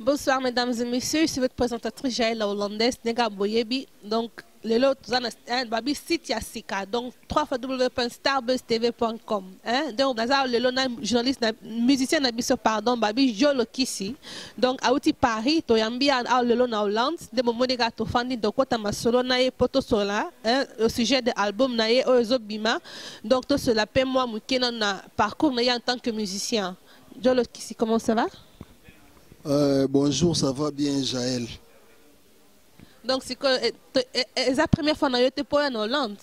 Bonsoir mesdames et messieurs, c'est votre présentatrice Jaël la Hollandaise, Nega Boyebi. Donc, lelo toza na hein, babi site ya sika, donc www.starbuzztv.com, hein. Donc naza lelo na journaliste na musicien na biso, pardon, babi Jolo Kisi. Donc auti Paris, toyambi a lelo na Hollande, nde bomoni kaka tofandi tokota masolo na ye po tosola, hein, au sujet de album na ye oyo ezobima. Donc tosola pe mwa moke nano na parcours na ye en tant que musicien. Jolo Kisi, comment ça va? Bonjour, ça va bien, Jaël. Donc sikoyo eza première fois na yo te mpo ya na Hollande?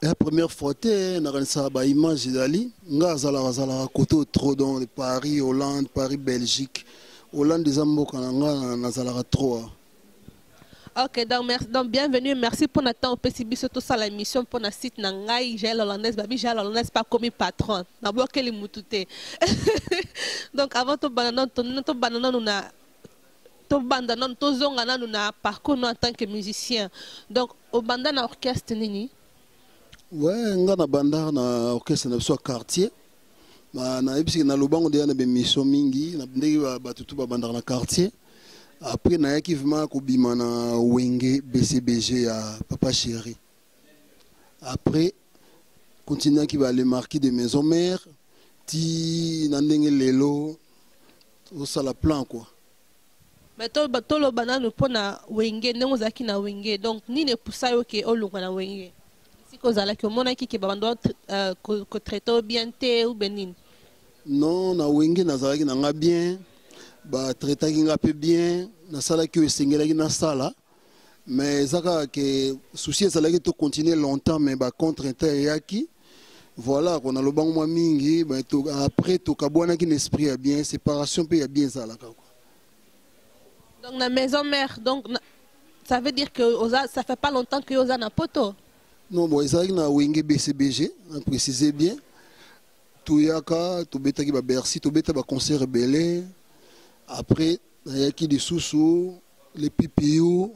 La première fois te, nakanisaka baimage ezali nga azalaka kote oyo trop, donc Paris, Hollande, Paris, Belgique, Hollande eza mboka na nga, nazalaka trop ah. Ok, donc merci, donc bienvenue, merci pour notre temps opesi biso tosala émission pour na site na ngai Jaël Hollandaise, babi Jaël Hollandaise pas comme patron. Na bokeli mutu te. Donc avant to banana to banana na to banda nanu tozonga nanu na parcours no en tant que musicien. Donc obanda na orchestre nini? Ouais, nga na banda na orchestre na biso ya quartier. Ba nayebisiki na lobango deya na bemission mingi na ndenge bato tu babandaka na quartier. Après nayaki vraiment kobima na Wenge BCBG ya Papa Chéri. Après continuaki ba le marquis de Maison Mère ti na ndenge lelo osala plan quoi. Mais to toloba nanu mpona Wenge, ndenge ozalaki na Wenge, donc nini epusa yo ke olongwa na Wenge? Esika ozalaki omonaki ke babando kotraite yo bien te ou bien nini? Non, na Wenge nazalaki na nga bien, batraitaki nga mpe bien, nasalaki oyo esengelaki nasala, mais eza kaka ke souci ezalaki to continuer longtemps, mais bacontrainte eyaki. Voilà, ko nalobango mwa mingi après tokabwanaki na esprit ya bien, séparation mpe ya bien ezalaka quoi. Donc na Maison Mère, donc ça veut dire que oza, ça fait pas longtemps que oza na poto? Non, bon, ezalaki na Wenge BCBG, na préciser bien. Toyaka tobetaki babercy, tobeta baconcert ebele. Après nayaki lisusu le PPU,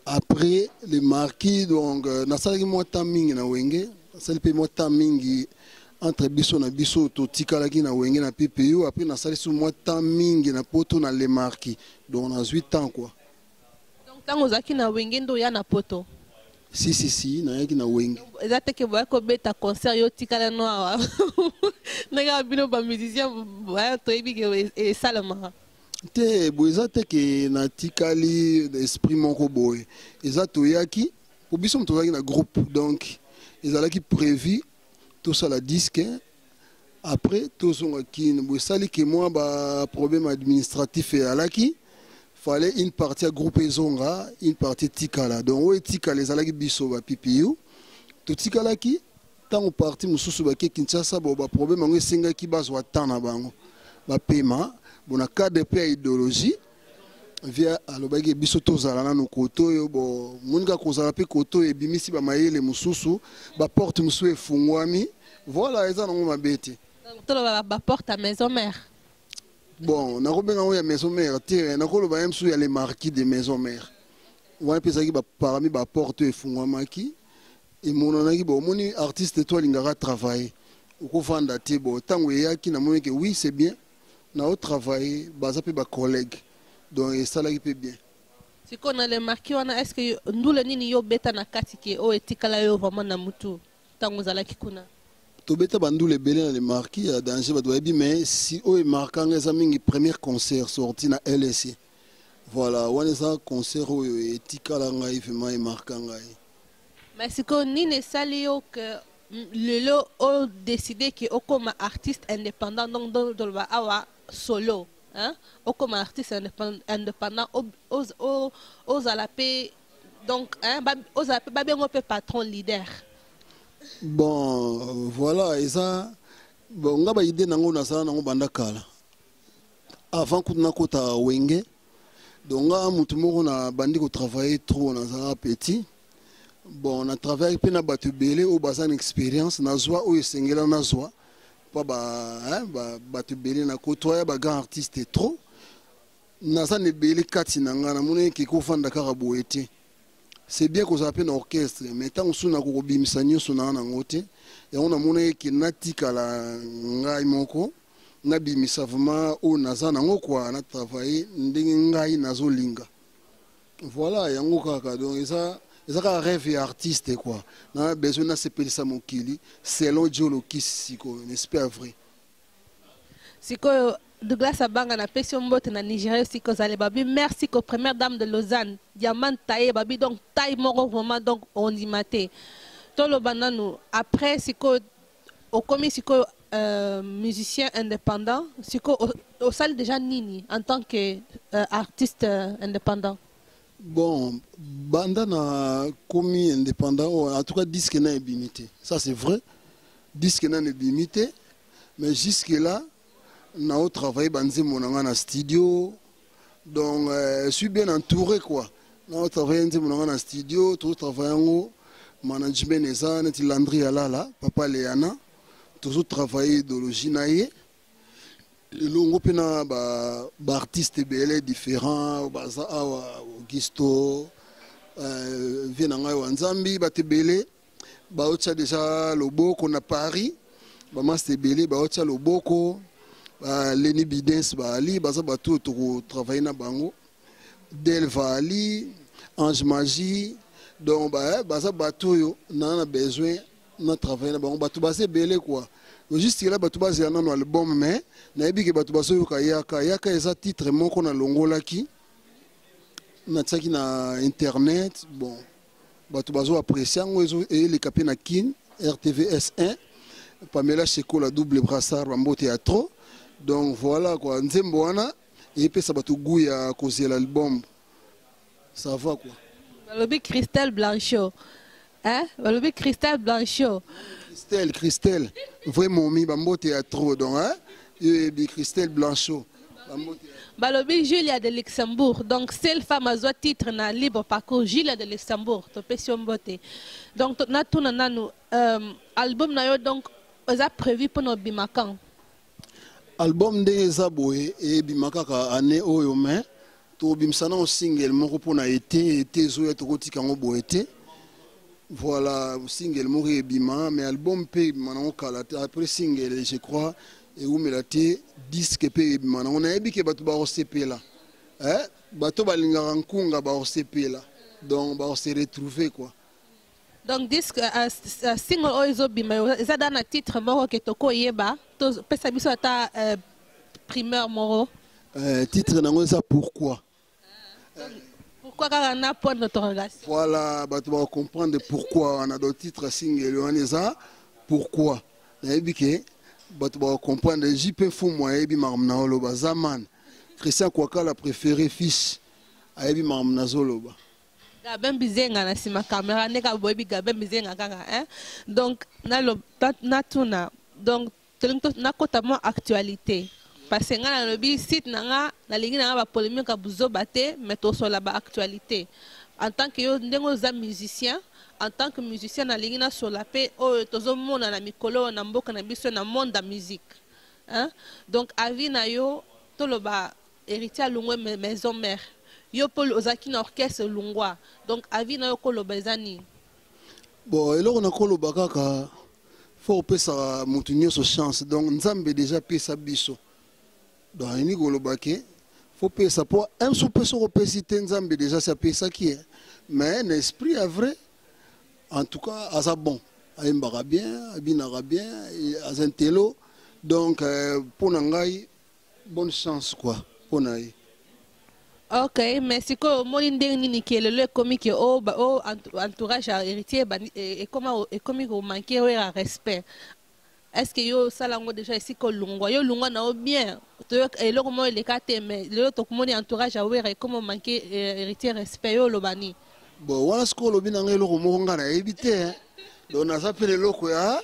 après le marquis. Donc nasalaki mwa temps mingi na Wenge, nasali mpe mwa temps mingi entre biso na biso totikalaki na Wenge na PPU. Après nasali su mwa temps mingi na poto na le marquis, donc nazwi temps quoi. Donc ntango ozalaki na Wenge nde oya na poto? Si, si, si, nayaki na Wenge. Eza te ke boya kobeta concert, yo tikala no awa, ndenge ya bino bamusicien baya toyebi ke esalemaka? Te, boye eza te ke natikali esprit moko boye. Eza toyaki po biso moto tozalaki na groupe, donc ezalaki prévu tosala disque, après tozonga Kine. Boye esali ke mwa baproblème administratif eyalaki, fallait une partie ya groupe ezonga, une partie etikala. Donc oyo etikala ezalaki biso ba PPU, totikalaki. Ntango partie mosusu bake Kinshasa, bo baproblème yango esengaki bazwa temps na bango bapema. Bo na cadre mpe ya idéologie via alobaki biso tozala nanu kote oyo. Bo moni kaka kozala mpe kote oyo ebimisi bamayele mosusu, baporte mosusu efungwami. Voilà, eza nango mabe te. Donc toloba baporte ya Maison Mère? Bon, nakobenga yango ya Maison Mère te, nakoloba ye mosusu ya le marquis de Maison Mère. Wana mpe ezalaki parmi baporte oyo efungwamaki, emonanaki. Bo omoni artiste to alingaka travailler, okovanda te. Bo ntango eyaki, namoni ke oui, c'est bien, naotravaille, baza mpe bacollègue, donc esalaki mpe bien. Sikoyo na le marquis wana, est ce que ndule nini yo obeta na kati ke oyo etikala yo vraiment na mutu ntango ozalaki kuna? Tobeta bandula ebele na le marquis ya danger, bato bayebi, mais si oyo emarkanga eza mingi premier concert sorti na LSC. Voilà, wana eza concert oyo etikala ngai vraiment, emarka ngai. Mais sikoyo nini esali yo ke lelo odécide ke okoma artiste indépendant, donc toloba awa solo, hein? Okoma artiste indépendant, ozala mpe donc, hein, ozala mpe babengo mpe patron leader? Bon, voilà, eza bon, nga baide nango nazala nango banda kala, avant kutu nakota Wenge. Donc nga motu moko na bandi kotravaille trop, nazalaka petit. Bon, na travaille mpe na bato ebele oyo baza na expérience, nazwa oyo esengela nazwa mpo bato ebele na kotoya, bagrand artiste trop naza na ebele kati na ngai. Namoni eke kofanda kaka boye te. C'est bien kozala mpe na orchestre, mais ntango mosusu nakokobimisa nyonso na nango te. Yango namoni eke natikala ngai moko. Nabimisa vraiment oyo naza nango quoi, na travailler ndenge ngai nazolinga. Voilà, yango kaka. Donc eza kaka rêve ya artiste quoi, na besoin nasepelisa mokili selon Djolo Kis sikoyo, n'est-ce pas vrai? Sikoyo Douglas Abanga, napesi yo mbote na Nigeria esika ozali. Babi merci ko première dame de Lausanne, diamant taille, babi donc taille moko vraiment, donc ondima te. Toloba nanu après, sikoyo okomi sikoyo musicien indépendant, sikoyo osali déjà nini en tant que artiste indépendant? Bon, banda na komi indépendant, oh, en tout cas disque na ebimi te, ça c'est vrai, disque na ebimi te. Mais jusque là nao travailler banzembo na nga na studio, donc je suis bien entouré quoi. Nao travailler nzembo na nga na studio, tozotravaille yango, management eza neti Landry Alala, papa Leana, tozotravaille idéologie na ye elongo mpe na baartiste ebele différent baza awa, Augusto, vie na ngai wa Nzambi, bato ebele baotia déjà loboko na Paris, bamaster ebele baotia loboko, Leni Bidens, baali baza bato oyo tokotravaille na bango, Delva Ali, Ange Magie. Donc baza bato oyo naa na besoin na travaille na bango. Bato baza ebele quoi. Juste là, bato bazela nano album, mais nayebi ke bato bazoyoka Yaka Yaka, eza titre moko nalongolaki, natiaki na internet. Bon, bato bazo apprécie yango, eleka mpe na Kin RTV S1, Pamela Shekola, double brassard, bambote ya trop. Donc voilà quoi, nzembo wana eyepesa bato goût ya kozela album, ça va quoi. Balobi Christelle Blanchot, hein? Balobi Christelle Blanchot. Christelle, Christelle vrai momi, bambote ya trop. Donc, hein, yoyebi Christelle Blanchot. Balobi Julia de Luxembourg, donc seule femme azwa titre na libre parcours, Julia de Luxembourg, topesi yo mbote. Donc natuna nanu, album na yo donc eza prévu mpona obima quand? Album ndenge eza boye, ebima kaka année oyo, mais tobimisa nango single moko mpona été ezoya. Tokotika yango boye te. Voilà, single moko ebima, mais album mpe ebima nango kala te. Après single, je crois ewumela te, disque mpe ebima nango. Nayebi ke bato bakosepela, eh? Bato balingaka nkunga bakosepela, donc bakose retrouver quoi. Donc disque, single oyo ezobima eza da na titre moko ke tokoyeba? Topesa biso ata primeur moko. Titre nango eza Pourquoi. Pourquoi kaka na point d'interrogation. Voilà, bato bakocomprendre pourquoi wana. Donc titre single wana eza Pourquoi. Nayebi ke bato bakocomprendre. JP Fumu ayebi makambo na oloba, zaman Christian Kwakala, préféré fiche, ayebi makambo nazoloba. Gabin Bizenga na nsima caméra, ndenge boyebi Gabin Bizenga kaka, hein? Donc natuna, donc tolingi nakota mwa actualité, parce que ngai nalobi site na nga, nalingi na nga bapolémique ya buzoba te, mais tosola baactualité. En tant que yo, ndenge oza musicien, en tant que musicien, nalingi nasola mpe oyo tozomona na mikolo oyo na mboka na biso, na monde ya musique, hein? Donc avis na yo, toloba Héritier alongwe maison mère, yo mpo ozalaki na orchestre lungwa, donc avis na yo koloba eza nini? Bon, eloko nakoloba kaka, fo opesaka motu nyonso chance. Donc Nzambe déjà apesa biso, donc alingi koloba ke fo pesa mpo mosu mpe soki opesi te, Nzambe déjà si apesaki ye. Mais na esprit ya vrai, en tout cas aza bon, ayembaka bien, abinaka bien, aza intello. Donc mpo na ngai, bonne chance quoi mpo na ye. Ok, mais sikoyo omoni ndenge nini ke lelo ekomi ke o entourage ya Héritier ekomi komanke oyo ya respect? Est ce que yo osala yango déjà esika olongwa, yo olongwa na yo bien, eloko moko eleka te, mais lelo tokomoni entourage ya Wera ekomi omanke Héritier respect, yo oloba nini? Bon, wana sikoyo olobi na ngai eloko moko ngai nayebi te. Donc naza mpe na eloko ya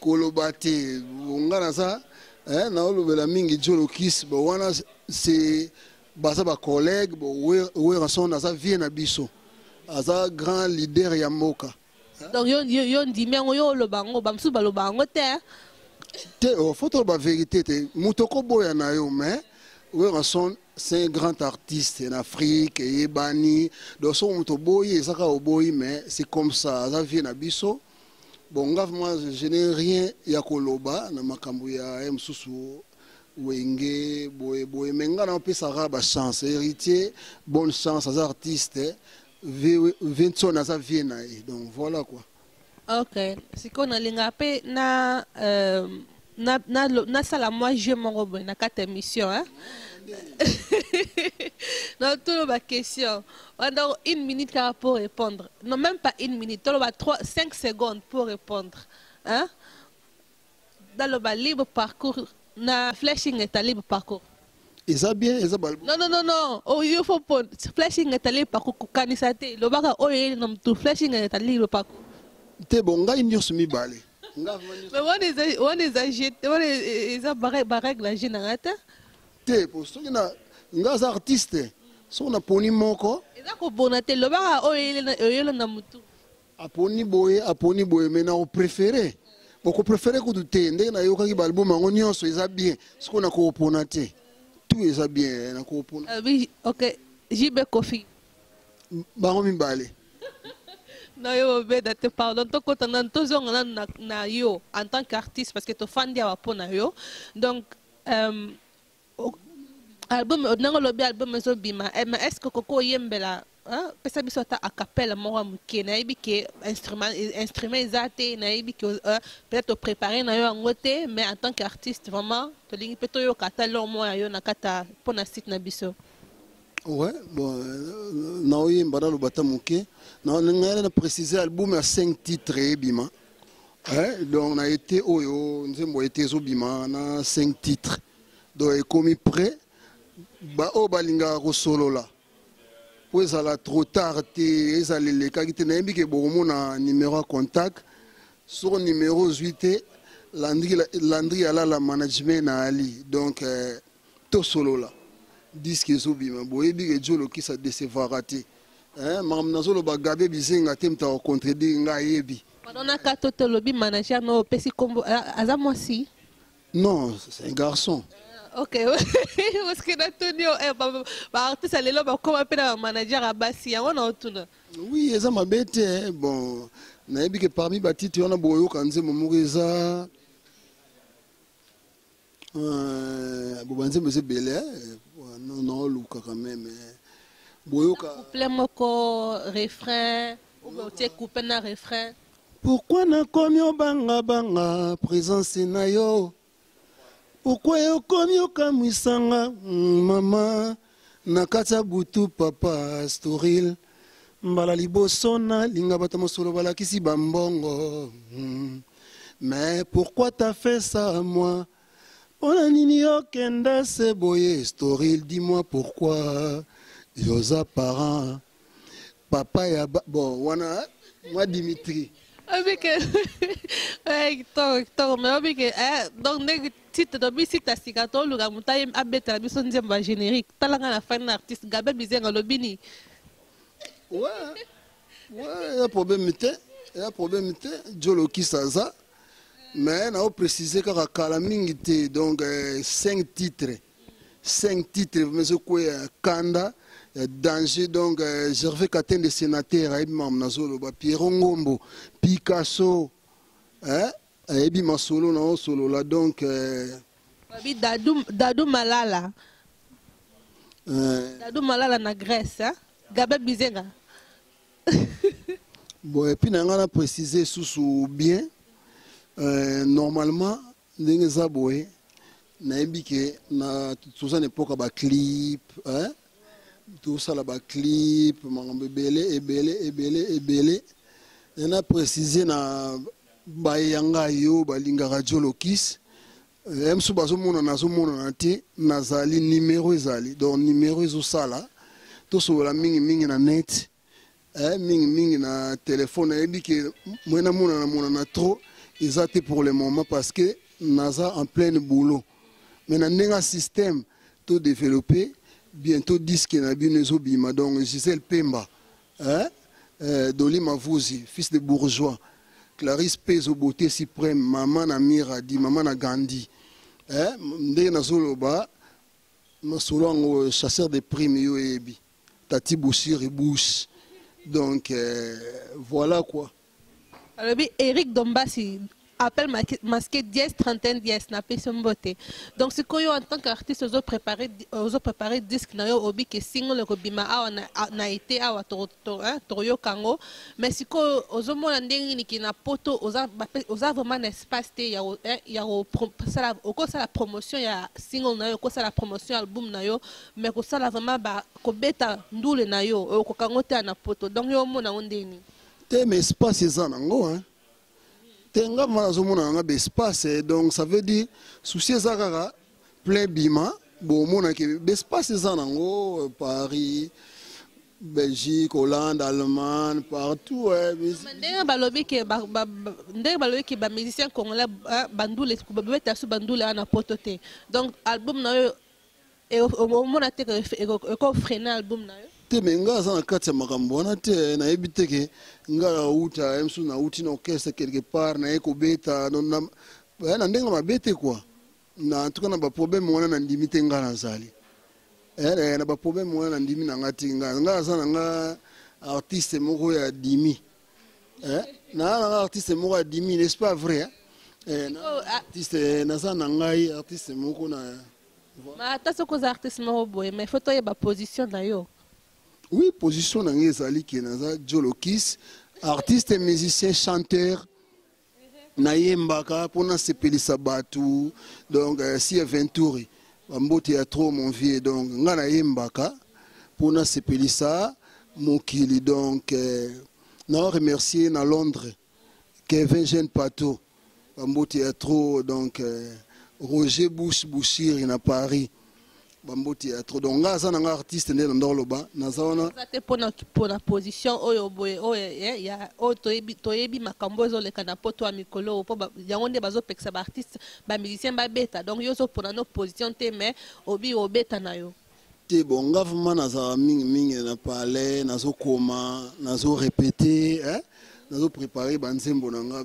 koloba te. Ngai naza naolobela mingi Djolokis. Bon, wana c'est baza bacollègue. Bon, Werrason aza vie na biso, aza grand leader ya mboka. Donc yo ndimi yango, yo oloba yango, bamosusu baloba yango te. Te, oh, faut toloba vérité te, moto okoboya na yo, mais Werrason, c'est un grand artiste en Afrique eyebani. Donc soki moto oboyi, eza kaka oboyi, mais c'est comme ça, aza vie na biso. Bon, nga vraiment je n'ai rien ya koloba na makambo ya ye mosusu. Wenge boye boye, mais nga naopesaka bachance. Héritier, bonne chance, aza artiste. Vincent aza vie na ye, donc voilà quoi. Ok, sikoyo nalingaka mpe na nasala mwa jeu moko boye na kati ya émission, hein? Na toloba question wana, une minute kaka pour répondre. Non, même pas une minute, toloba 3 5 secondes pour répondre, hein? Naloba Libre Parcours na Flashing eta Libre Parcours. Eza bien, eza ba Non, non, non, non, oh, il faut po Flashing eta Libre Parcours. Kokanisa te, lobaka oyo eyeli na motu. Flashing eta Libre Parcours. Te, bon, ngai nyonso mibale. Nga Mais wana eza jeu, wana eza barègle ya jeu na ngai te. Te, po soki na nga aza artiste, soki naponi moko. Eza kobona te, lobaka oyo eyeli na motu. Aponi boye, aponi boye, mais na kopréféré, bokopréféré kutu te. Ndenge nayokaki baalbum yango nyonso eza bien, soki nakopona te, tout eza bien, nakopona. Oui, ok, JB, Kofi. Bango mibale. Na yo obeda te, pardon. Tokota nanu, tozonga nanu na yo en tant qu'artiste, parce que tofandi awa mpo na yo. Donc album, ndenge olobi album ezobima, mais est ce que koko oyembela, hein? Pesa biso ata acapella moko ya moke. Nayebi ke instrument eza te, nayebi ke peut-être opréparé na yo yango te, mais en tant qu'artiste, vraiment tolingi mpe toyoka ata lor moko ya yo na kati mpo na site na biso. Ouais, bon, naoyemba, naloba ata moke. Ngai na préciser, album ya 5 titres ebima. Eh, donc na ete oyo nzembo ete ezobima na 5 titres, donc ekomi prêt. Baoyo balingaka kosolola, po ezala trop tard te, ezala elekaki te, nayebi ke bokomona numéro ya contact. Soko numéro ozwi te, Landry Alala Management na ali. Donc tosolola, disque ezobima. Boyebi ke Jolokisa décevoira te. Makambo nazoloba, Gabe Bizenga te moto akocontredire ngai, ayebi. Pardon, na kati tolobi manager no, opesi kombo, aza mwasi? Non, c'est un garçon. Ok, parce que natuni yo, baartiste lelo bakóma mpe na bamanager ya basi, yango na otuna. Oui, eza mabe te. Bon, nayebi ke parmi batitre wana boyoka nzembo moko eza bo banzembo eza ebele, naoluka quand même boyoka. Couplet moko, refrain, ou bien otie couplet na refrain. Pourquoi nakomi obangabanga présence na yo? Pourquoi okomi okamwisanga, mama, na kati ya butu? Papa Storil, mbala liboso nalinga bato mosolo balakisi bambongo. Mais pourquoi t'as fait ça à moi? Mpona nini okenda se boye? Storil, dis-moi pourquoi. Yoza parent, papa ya bon, wana mwa Dimitri. Obike kitoko kitoko, mais obike donc ndenge titre tobi site ya sika, toluka moto abetela biso nzembo ya générique. Tala ngai na fani na artiste Gabe Bizenga, alobi nini? Ouais, ya problème te, ya problème te. Jolokisa aza, mais naoprécise kaka kala mingi te. Donc cinq titres, cinq titres vraiment ezokweya kanda ya danger. Donc Gervais Katende, sénateur, ayebi makambo nazoloba. Piero Ngombo Picasso, ayebi masolo na osolola. Donc Babi Dadu, Dadu Malala. Dadu Malala na Grèce, hein? Gabe Bizenga. Bon, et puis na nga na préciser susu bien, normalement ndenge eza boye, nayebi ke na toza na époque ya baclip, hein? Tosala baclip, makambo ebele ebele ebele ebele. Na préciser na bayanga yo balingaka Jolokis, mosusu bazomonana, azomonana te, nazali numéro ezali, donc numéro ezosala, tosolola mingimingi na net, mingimingi na telefone. Nayebi ke moye namonana monana trop eza te pour le moment, parce que naza en pleine boulot, mais na ndenge ya système to développé, bientôt disque na bino ezobima. Donc Gisèle Pemba, Doli Mavuzi, fils de bourgeois, Clarisse Pezo, beauté suprême, mama na Miradi, mama na Gandhi, ndenge nazoloba masolo yango, chasseur de prime, yo oyebi Tati Boussiri Bouche. Donc voilà quoi. Alobi Eric Dombasi. Appel masqué dièse 31 dièse napesi yo mbote. Donc sikoyo en tant qu'artiste ozo préparer, ozo préparer disque na yo, obi ke single ekobima awa na été awa, hein, tokoyoka yango. Mais sikoyo ozomona ndenge nini ke na poto oza vraiment na espace te ya hein, ya kosala, okosala promotion ya single na yo, okosala promotion ya album na yo, mais kosala vraiment ba kobeta ndule na yo okoka yango te na poto. Donc yo omona yango ndenge nini? Te, mais espace eza nango, hein. Te, nga ma nazomona nanga baespace. Donc ça veut dire souci eza kaka plein bima bomonaki baespace eza nango, Paris, Belgique, Hollande, Allemagne, partout. Mais ndenge balobi ke bamusicien congolais bandule babeta so bandule wana na poto te. Donc album na yo omona te ekofreiner album na yo? Te, me nga aza na kati ya makambo wana te. Nayebi te ke nga nauta ye mosusu, nauti na orchestre quelque part, naye kobeta na ndenge mabe te quoi. Na en tout cas na baproblème wana nandimi te. Nga nazali na baproblème wana, nandimi na nga te. Nga aza na nga artiste moko ya dimi, naa na nga artiste moko ya dimi, n'est-ce pas vrai, hein? Artiste naza na ngai artiste moko na Ma ata soki oza artiste moko boye, mais faut toyeba position na yo. Oui, position na ngai ezali ke naza Jolokis, artiste, musicien, chanteur. Nayembaka mpona sepelisa bato. Donc si Venturi, bambote ya trop, mon vieux. Donc nga nayembaka mpona sepelisa mokili. Donc na remercier na Londres Kevin Jeune Pato, bambote ya trop. Donc Roger Bush Bouchiri na Paris, bambote ya trop. Donc nga aza na nga artiste nde na ndoloba naza wana. Eza te mpona position oyo boye oyo ya oyo toyebi makambo ezoleka na poto ya mikolo, mpo yango nde bazopekisa baartiste, bamusicien babeta. Donc yo ozopona no position te, mais obi obeta na yo. Te, bon, nga vraiment nazala mingimingi na palais, nazokoma, nazorépéter, eh? Nazoprépare banzembo na nga.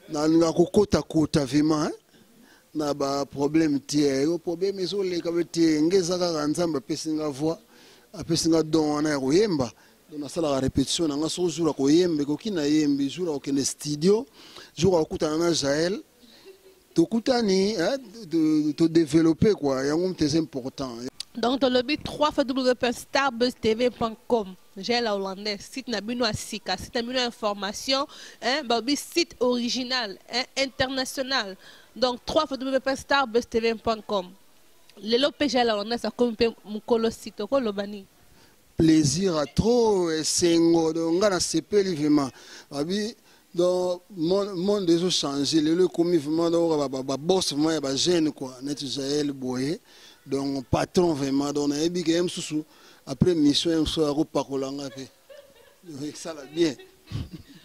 Nalingaka kokotakota vraiment, eh? Na baproblème te. Yo problème ezoleka be te. Nge eza kaka Nzambe apesi nga voix, apesi nga don wana ya koyemba. Donc nasalaka répétition na nga. Soki jour ya koyemba ekoki, nayembi. Jour ya kokende studio, jour ya kokutana na Jael, tokutani, todéveloppe quoi. Yango moto eza important. Donc tolobi 3 fois www.starbuzztv.com, Jael Hollandais, site na bino ya sika, site na bino ya information, hein, balobi site original, hein, international. Donc 3 fois www.starbuzztv.com. Lelo mpe Jael Hollandais akomi mpe mokolo site. Okoloba nini? Plaisir à trop, esengo. Donc nga nasepeli vraiment. Babi donc monde ezochanger lelo, ekomi vraiment donc baboss vraiment ya bajeune quoi, neti Jael boye. Donc patron vraiment. Donc nayebi ke ye mosusu après mission, ye mosusu akopakola nga mpe esala bien.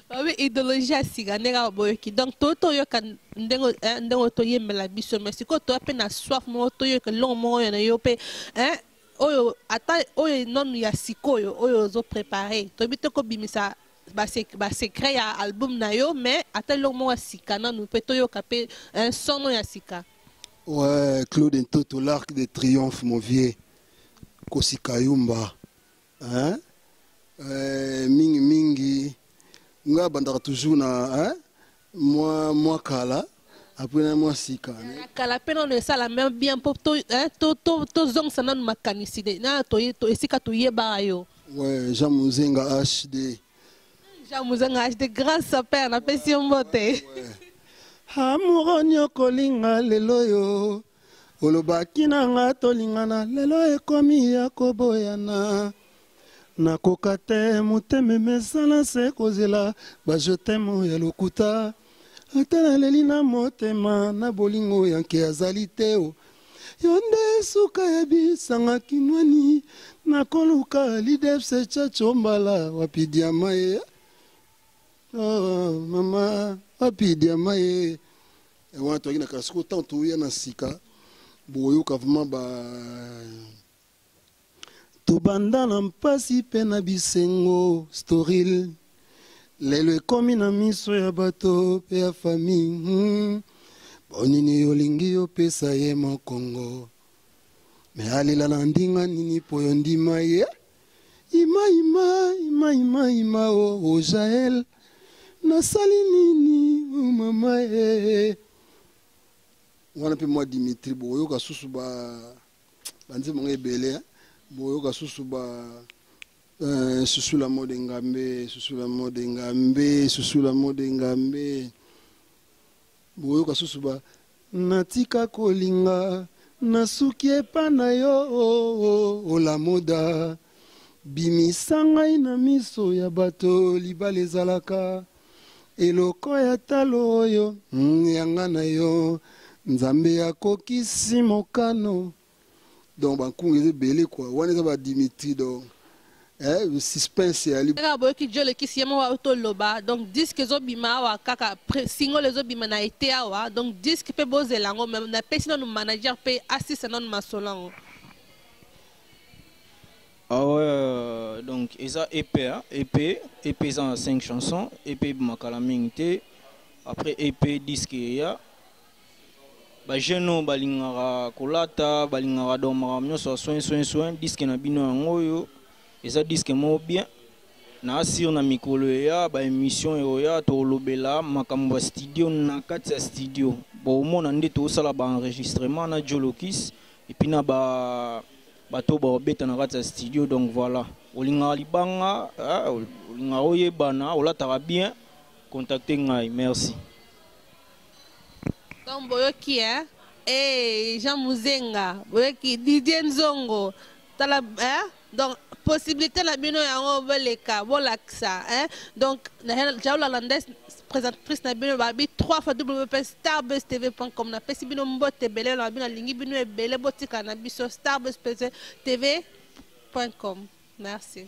Babi idéologie ya sika ndenge awa boyoki. Donc toyoka ndenge toyembela biso, mais sikoyo toya mpe na soif moko toyoka elongo moko oyo na yo mpe, hein, oyo ata oyo nanu ya sikoyo oyo ozoprépare. Toyebi te kobimisa basecret ya album na yo, mais ata eloko moko ya sika nanu mpe toyoka mpe sono ya sika. Ouais, Claude Ntoto, l'Arc de Triomphe, mon vieux. Kosi Kayumba, hein? Mingi mingi nga bandaka toujours na, hein? Mwa kala, après na mwa sika. Ya kala mpe nano esala même bien mpo tozongisa nanu makanisi na esika toyebaka yo. Ouais, Jean Muzenga HD. Jean Muzenga HD, grand sapeur, napesi yo mbote. Amour nyokolinga lelo, yo olobaki na nga tolingana, lelo ekomi ya koboyana. Nakoka te, motema emesana se kozela bajetemo ya lokuta. Ata naleli na motema na bolingo yanke azali te o yo nde suka yebisanga kinwani nakoluka lidefse chacho mbala wapi diama ye, oh, mama wapi diama ye wana. Toyaki na kala. Sikoyo ntango toya na sika, boyoka vraiment ba tobanda na mpasi mpe na bisengo. Storil lelo ekomi na miso ya bato mpe ya famille. Bonini olingi opesa ye mokongo, me alela na ndinga nini mpo yo ndima ye? Ima ima ima ima ima o Jael. Nasali nini oh mama eh. Wana mpe mwa Dimitri, boyoka susu ba banzembo ngo ebele, eh. Boyoka susu ba susu la mode ngambe, susu la mode ngambe, susu la mode ngambe. Boyoka susu ba natika kolinga, nasuki epa na yo ola moda, bimisa ngai na miso ya bato, libala ezalaka eloko ya talo oyo yanga na yo, Nzambe akokisi mokano. Donc bankungu eza ebele quoi, wana eza badimitri. Donc suspense eyali. Kaka boyoki Djo Lekisi ye moko toloba. Donc disque ezobima awa kaka, single ezobima na ete awa. Donc disque mpe bozela yango. Mais napesi nanu manager mpe asisa nanu masolo yango. Ah ouais, donc eza EP, hein, EP, EP eza na 5 chansons, EP ebimaka na mingi te. Après EP, disque eya. Bajeune oyo balingaka kolata, balingaka donc makambo nyonso ya soin soin soin, disque na bino yango oyo eza disque moko bien. Na asire na mikolo eya, baémission eoya, tolobela makambo ya studio. Na kati ya studio bomona nde tozosala baenregistrement na Jolokis et puis na ba bato baobeta na kati ya studio. Donc voilà, olingaka libanga, olingaka oyebana, olataka bien, contacte ngai. Merci. Donc boyoki, hein? Eh, Jean Muzenga, boyoki Didier Nzongo, tala, hein? Donc possibilité na bino yango, boleka, bolakisa, hein? Donc Jael Hollandaise, présentatrice na bino, babi 3 fois www.starbustv.com. Napesi bino mbote ebele na bino, alingi bino ebele. Botika na biso starbustv.com. Merci.